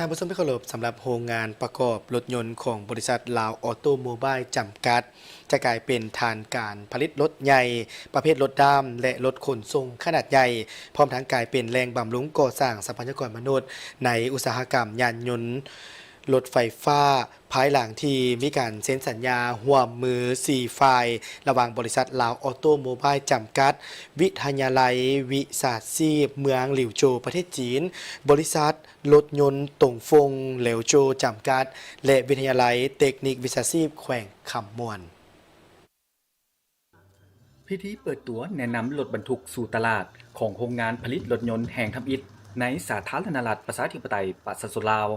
ທ່ານຜູ້ຊົມທີ່ເຄົາລົບ, ສຳລັບໂຮງງານປະກອບລົດຍົນຂອງບໍລິສັດລາວອອໂຕໂມບາຍຈຳກັດ ຈະກາຍເປັນຖານການຜະລິດລົດໃຫຍ່ ປະເພດລົດດ້າມ ແລະ ລົດຂົນສົ່ງຂະໜາດໃຫຍ່, ພ້ອມທັງກາຍເປັນແຫຼ່ງບຳລຸງກໍ່ສ້າງຊັບພະຍາກອນມະນຸດໃນອຸດສາຫະກຳຍານຍົນລົດໄຟຟ້າ, ພາຍຫຼັງທີ່ມີການເຊັນສັນຍາຮ່ວມມືສີ່ຝ່າຍ ລະຫວ່າງບໍລິສັດລາວອອໂຕໂມບາຍຈຳກັດ, ວິທະຍາໄລວິຊາຊີບເມືອງຫຼິວໂຈ ປະເທດຈີນ, ບໍລິສັດ ລົດຍົນຕົງຟົງເຫຼວໂຈຈຳກັດ ແລະ ວິທະຍາໄລເຕັກນິກວິຊາຊີບແຂວງຄຳມ່ວນ. ພິທີເປີດຕົວແນະນຳລົດບັນທຸກສູ່ຕະຫຼາດຂອງໂຮງງານຜະລິດລົດຍົນແຫ່ງທຳອິດໃນສາທາລະນະລັດປະຊາທິປະໄຕປະຊາຊົນລາວ,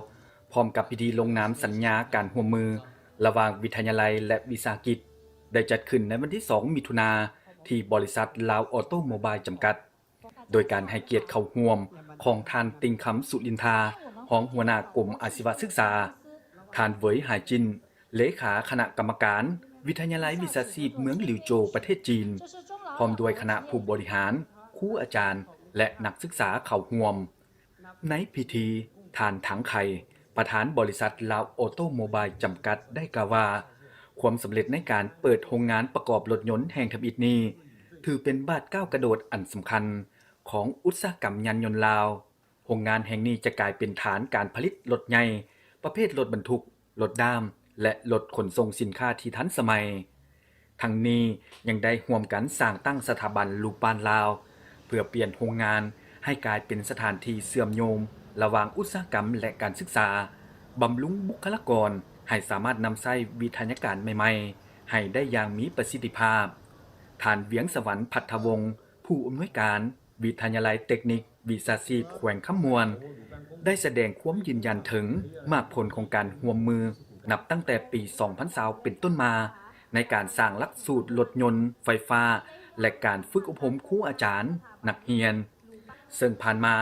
ພ້ອມກັບພິທີລົງນາມສັນຍາການຮ່ວມມືລະຫວ່າງວິທະຍາໄລ ແລະ ວິສາຫະກິດ ໄດ້ຈັດຂຶ້ນໃນວັນທີສອງ ມິຖຸນາ ທີ່ບໍລິສັດລາວອອໂຕໂມບາຍຈຳກັດ. ໂດຍການໃຫ້ກຽດເຂົ້າຮ່ວມຂອງທ່ານ ຕິງຄຳ ສຸລິນທາ ຮອງຫົວໜ້າກົມອາຊີວະສຶກສາ, ທ່ານ ເຫວີຍ ຫາຍຈິນ ເລຂາຄະນະກຳມະການວິທະຍາໄລວິຊາຊີບເມືອງຫຼິວໂຈ ປະເທດຈີນ, ພ້ອມດ້ວຍຄະນະຜູ້ບໍລິຫານ, ຄູອາຈານ ແລະ ນັກສຶກສາເຂົ້າຮ່ວມ. ໃນພິທີ, ທ່ານ ຖັງໄຄ ປະທານບໍລິສັດລາວອອໂຕໂມບາຍຈຳກັດ ໄດ້ກ່າວວ່າ ຄວາມສຳເລັດໃນການເປີດໂຮງງານປະກອບລົດຍົນແຫ່ງທຳອິດນີ້ ຖືເປັນບາດກ້າວກະໂດດອັນສຳຄັນຂອງອຸດສາຫະກຳຍານຍົນລາວ. ໂຮງງານແຫ່ງນີ້ຈະກາຍເປັນຖານການຜະລິດລົດໃຫຍ່ ປະເພດລົດບັນທຸກ, ລົດດ້າມ ແລະ ລົດຂົນສົ່ງສິນຄ້າທີ່ທັນສະໄໝ. ທັງນີ້ຍັງໄດ້ຮ່ວມກັນສ້າງຕັ້ງສະຖາບັນລູປານລາວ ເພື່ອປ່ຽນໂຮງງານໃຫ້ກາຍເປັນສະຖານທີ່ເຊື່ອມໂຍງລະຫວ່າງອຸດສາຫະກຳ ແລະ ການສຶກສາ, ບຳລຸງບຸກຄະລາກອນໃຫ້ສາມາດນຳໃຊ້ວິທະຍາການໃໝ່ໆ ໃຫ້ໄດ້ຢ່າງມີປະສິດທິພາບ. ທ່ານ ວຽງສະຫວັນ ພັດທະວົງ ຜູ້ອຳນວຍການ ວິທະຍາໄລເຕັກນິກວິຊາຊີບແຂວງຄຳມ່ວນ ໄດ້ສະແດງຄວາມຢືນຢັນເຖິງໝາກຜົນຂອງການຮ່ວມມື ນັບຕັ້ງແຕ່ປີສອງພັນຊາວເປັນຕົ້ນມາ ໃນການສ້າງຫຼັກສູດລົດຍົນໄຟຟ້າ ແລະ ການຝຶກອົບຮົມຄູອາຈານ, ນັກຮຽນ, ເຊິ່ງຜ່ານມາ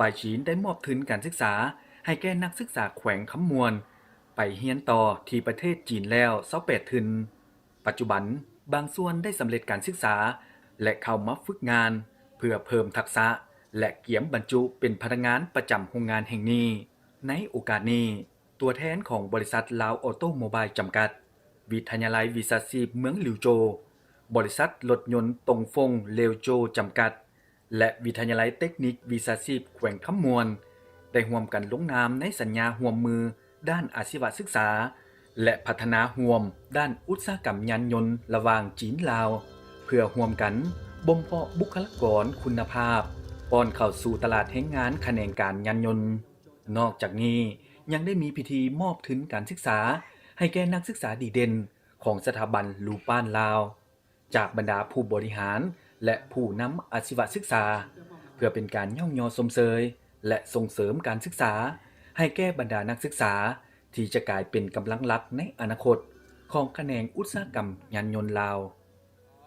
ຝ່າຍຈີນໄດ້ມອບທຶນການສຶກສາໃຫ້ແກ່ນັກສຶກສາແຂວງຄຳມ່ວນ ໄປຮຽນຕໍ່ທີ່ປະເທດຈີນແລ້ວຊາວແປດທຶນ. ປັດຈຸບັນ, ບາງສ່ວນໄດ້ສຳເລັດການສຶກສາ ແລະ ເຂົ້າມາຝຶກງານ ເພື່ອເພີ່ມທັກສະ ແລະ ກຽມບັນຈຸເປັນພະນັກງານປະຈຳໂຮງງານແຫ່ງນີ້. ໃນໂອກາດນີ້, ຕົວແທນຂອງບໍລິສັດລາວອອໂຕໂມບາຍຈຳກັດ, ວິທະຍາໄລວິຊາຊີບເມືອງຫຼິວໂຈ, ບໍລິສັດລົດຍົນຕົງຟົງເລວໂຈຈຳກັດ ແລະ ວິທະຍາໄລເຕັກນິກວິຊາຊີບແຂວງຄຳມ່ວນ ໄດ້ຮ່ວມກັນລົງນາມໃນສັນຍາຮ່ວມມືດ້ານອາຊີວະສຶກສາ ແລະ ພັດທະນາຮ່ວມດ້ານອຸດສາຫະກຳຍານຍົນລະຫວ່າງຈີນ-ລາວ ເພື່ອຮ່ວມກັນບົ່ມເພາະບຸກຄະລາກອນຄຸນນະພາບ ປ້ອນເຂົ້າສູ່ຕະຫຼາດແຮງງານຂະແໜງການຍານຍົນ. ນອກຈາກນີ້, ຍັງໄດ້ມີພິທີມອບທຶນການສຶກສາໃຫ້ແກ່ນັກສຶກສາດີເດັ່ນຂອງສະຖາບັນລູປານລາວ ຈາກບັນດາຜູ້ບໍລິຫານ ແລະ ຜູ້ນຳອາຊີວະສຶກສາ ເພື່ອເປັນການຍ້ອງຍໍຊົມເຊີຍ ແລະ ສົ່ງເສີມການສຶກສາໃຫ້ແກ່ບັນດານັກສຶກສາ ທີ່ຈະກາຍເປັນກຳລັງຫຼັກໃນອະນາຄົດຂອງຂະແໜງອຸດສາຫະກຳຍານຍົນລາວ.